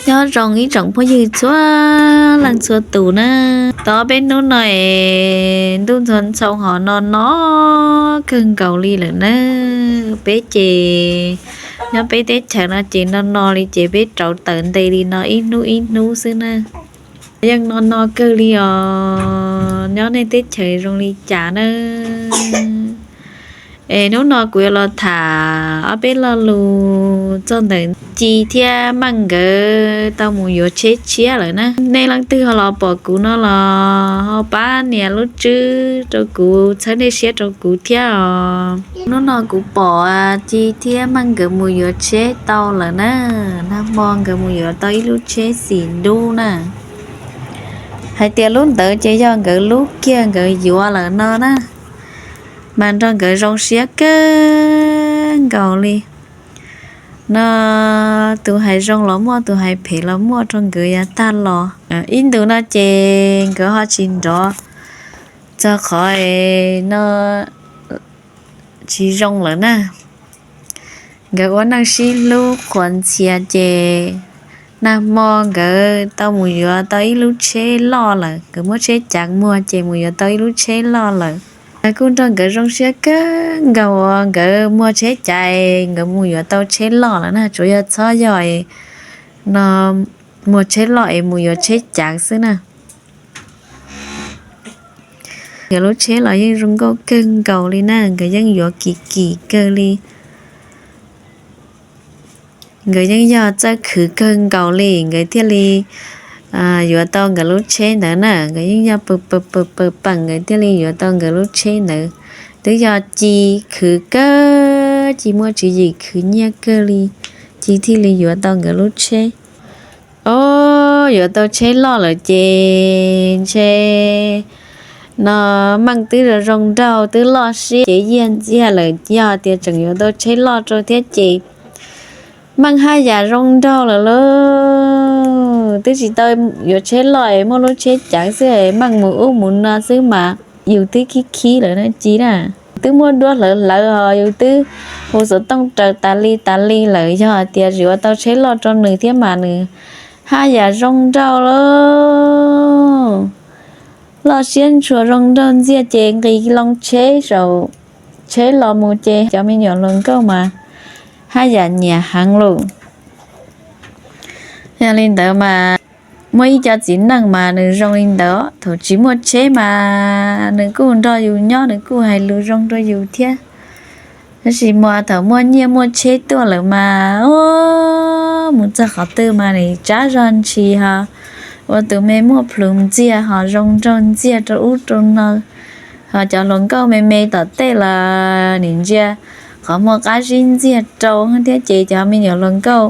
Nyob zoo ib tsoom phooj ywg txhua leej txhua tus na. Tau peb hnub no es ntuj ntxhua ntxhoo ho no no kawg nkaus li lawm na. Peb ces nyob peb teb chaws no ces no no li ces peb rauv taws nte li no ib hnub ib hnub xwb na. Yeej no no kawg li os. Nyob nej teb chaws zoo li cas na? Es hnub no kuv yuav los tham ob peb lo lus txog ntawm Ci thiab Meej nkawd tau mus yuav tsheb tshiab lawm na. Nej leej twg ho los pom kuv no los ho pab nias lub tswb rau kuv, txhawb nej siab rau kuv thiab os. Hnub no kuv pom Ci thiab Meej nkawd mus yuav tsheb tau lawm na. Nag hmo nkawd mus yuav tau ib lub tsheb xim dub na. Hais tias lub ntawd ces yog nkawd lub kiag nkawd yuav lawm no na. Mas nrog nkawd zoo siab kawg nkaus li no. Tus hais zoo los muaj, tus hais phem los muaj rau nkawd yav tag los. Ib ntus no ces nkawd ho tsis nrov txog qhov no tsis zoo lawm na. Nkawd ua neej sib hlub qhuas ntxhias ces nag hmo nkawd tau mus yuav tau ib lub tsheb loj lawm, nkawd muab tsheb cav muag ces mus yuav tau ib lub tsheb loj lawm. Kuj nrog nkawd zoo siab kawg nkaus uas nkawd muag tsheb cav, nkawd mus yuav tau tsheb loj lawm na, tsuas yog txhob yog no muag tsheb loj es mus yuav tsheb cav xwb na. Nkawd lub tsheb los yeej zoo nkauj kawg nkaus li na, nkawd yeej yuav kim kim kawg li. Nkawd yeej yog txawj khwv kawg nkaus li nkawd thiaj li yuav tau nkawd lub tsheb ntawd na. Nkawd yeej yog pw pw pw pw peem nkawd thiaj li yuav tau nkawd lub tsheb ntawd. Twb yog Ci khwv kawg, Ci muaj tswv yim khwv nyiaj kawg li, Ci thiaj li yuav tau nkawd lub tsheb. Os, yuav tau tsheb loj lawm ces ntshe no Meej twb zoo zoo nraug twb loj siab ces yiag ntxiag lawm, yog tias tseem yuav tau tsheb loj rau thiab ces Meej haj yam zoo nraug lawm lauj. Twb tsis tau yuav tsheb loj es muaj lub tsheb cav xwb es Meej mus ub mus no xwb mas yus twb khib khib lawm na Ci na. Twb muaj duab hlawv hlawv ho yus twb hu xov tooj raws tas li tas li lawm, yog hais tias tsis yuav tau tsheb loj rau nws thiab mas nws haj yam zoo nraug lauj. Loj siab ntshua zoo nraug ntxiag ces nqis loo tsheb saum tsheb los mus ces cov me nyuam hluas nkauj mas haj yam nyiam heev lauj. Yog li ntawd mas muaj ib co txiv neej mas nws zoo li ntawd, thaum tsis muaj tsheb mas nws kuj nrog yus nyob, nws kuj hais lus zoo rau yus thiab. Tab sis mas thaum muaj nyiaj muaj tsheb tuaj lawm mas mus txog qhov twg mas nws tsab zog ntshis ho ua tus me muaj plhus ntxiag ho zoo nraug ntxiag rau ub rau no. Ho cov hluas nkauj me me tom tej los nim ntsia qhov muag qab zib ntxiag rau thiab ces cov me nyuam hluas nkauj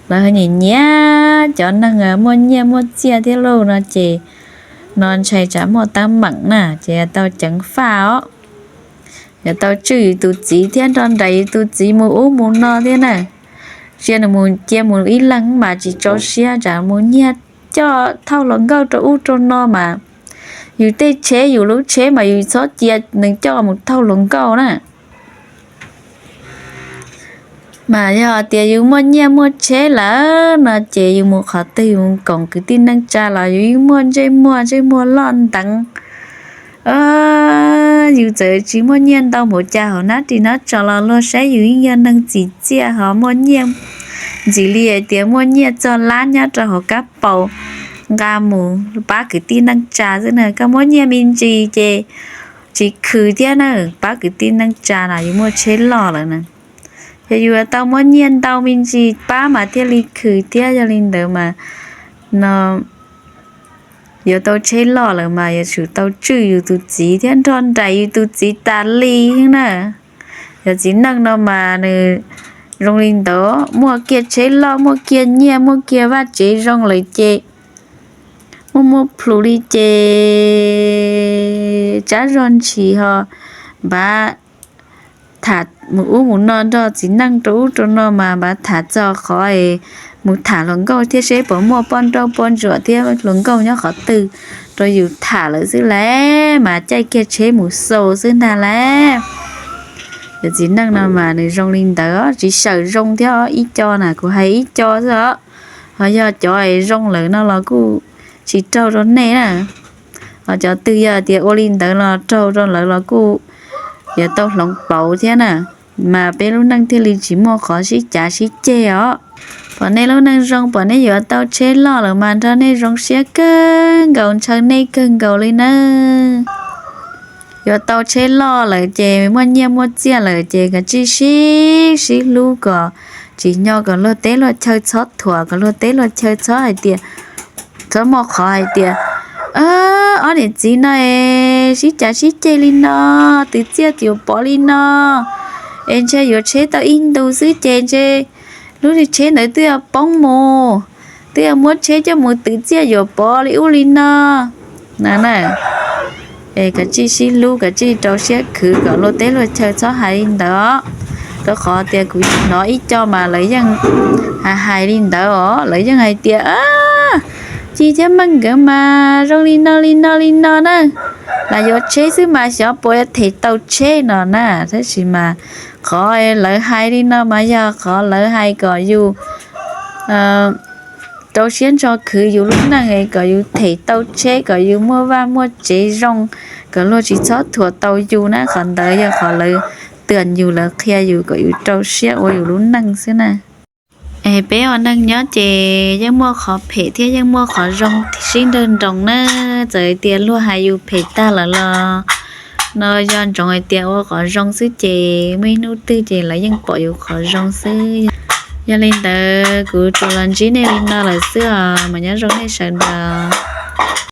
lawv nyiam nyiam cov neeg muaj nyiaj muaj txiaj thiab lauj no ces no ntshai tsam muaj teeb meem na ces yuav tau ceev faj os. Yuav tau tswj yus tus txiv thiab nrog nraim yus tus txiv mus ub mus no thiab na. Ntsia nws mus cia mus ib leeg mas tsis tso siab, tsam mus nyiag coj thauj hluas nkauj rau ub rau no mas yus tej tsheb yus lub tsheb mas yus txhob cia nws coj mus thauj hluas nkauj na. Mas yog tias yus muaj nyiaj muaj tsheb lawm no ces yus mus qhov twg yus mus koom kwv tij neej tsa los yus yeej muaj ntsej muag, ntsej muag loj nteev. Yus txawm tsis muaj nyiaj ntau npaum cas hauv hnab ris hnab tso los luag saib yus yeej yog neeg txim txiaj ho muaj nyiaj. Ntxim li hais tias muaj nyiaj txog lab nyob rau hauv kab paus nqa mus pab kwv tij neej tsa xwb na. Koj muab nyiaj me ntsis ces tsis khwv thiab na, pab kwv tij neej tsa los yus muaj tsheb loj lawm na. Yog yus tau muab nyiaj ntau me ntsis pab mas thiaj li khwv thiab. Yog li ntawd mas no yuav tau tsheb loj lawm mas yuav tsum tau tswj yus tus txiv thiab nrog nraim yus tus txiv tas li na. Yog txiv neej no mas nws zoo li ntawd, muaj kiag tsheb loj, muaj kiag nyiaj, muaj kiag vaj tsev zoo lawm ces muaj muaj plhus li ces tsab zog ntshis ho npaj tham mus ub mus no nrog txiv neej rau ub rau no mas npaj tham txog qhov es mus tham hluas nkauj thiab seb puas muaj poj nrauj poj ntsuam thiab hluas nkauj nyob qhov twg rau yus tham lawm xwb lauj, mas caij kiag tsheb mus xaus xwb ntag lauj. Yog txiv neej no mas nws zoo li ntawd, tsis sawm zoo thiab ib co na, kuv hais ib co xwb os. Ho yog cov zoo lawm no los kuj tsis raug rau nej na. Ho cov twg yog tias ua li ntawd los raug rau lawv los kuj yuav tau hloov pauv thiab na. Mas peb lub neej thiaj li tsis muaj qhov sib cav sib ceg os. Pom nej lub neej zoo, pom nej yuav tau tsheb loj lawm mas nrog nej zoo siab kawg nkaus, ntshaw nej kawg nkaus li na. Yuav tau tsheb loj lawm ces muaj nyiaj muaj txiaj lawm ces kav tsij sib sib hlub kom tsim nyog kom luag teb luag chaw txhob thuam, kom luag teb luag chaw txhob hais tias, txhob muaj qhov hais tias ob niam txiv no es sib cav sib ceg li no, twv txiaj yuav pov li no, es ntshe yuav tsheb tau ib ntu xwb ces ntshe lub tsheb ntawd twb yuav poob mus, twb yuav muab tsheb coj mus twv txiaj yuav pov li ub li no na. Es kav tsij sib hlub, kav tsij rau siab khwv kom luag teb luag chaw txhob hais li ntawd os. Rau qhov tias kuv hnov ib co mas lawv yeej hais hais li ntawd os, lawv yeej hais tias Ci thiab Meej nkawd mas zoo li no li no li no na, lam yuav tsheb xwb mas xyov puas yuav them tau tsheb no na. Tab sis mas qhov lawv hais li no mas yog qhov lawv hais kom yus rau siab ntso khwv yus lub neej es kom yus them tau tsheb, kom yus muaj vaj muaj tsev zoo, kom luag tsis txhob thuam tau yus na. Qhov ntawd yog qhov lawv tuam yus, lawv qhia yus kom yus rau siab ua yus lub neej xwb na. Es peb ua neej nyob ces yeej muaj qhov phem thiab yeej muaj qhov zoo sib nrawg nroos na. Txawm hais tias luag hais yus phem tag lawm los no yog ntsoov hais tias ua qhov zoo xwb ces muaj ib hnub twg ces lawv yeej pom yus qhov zoo xwb. Yog li ntawd kuv tsuas los ntsib nej li no lawm xwb os, mas nyob zoo nej sawv daws.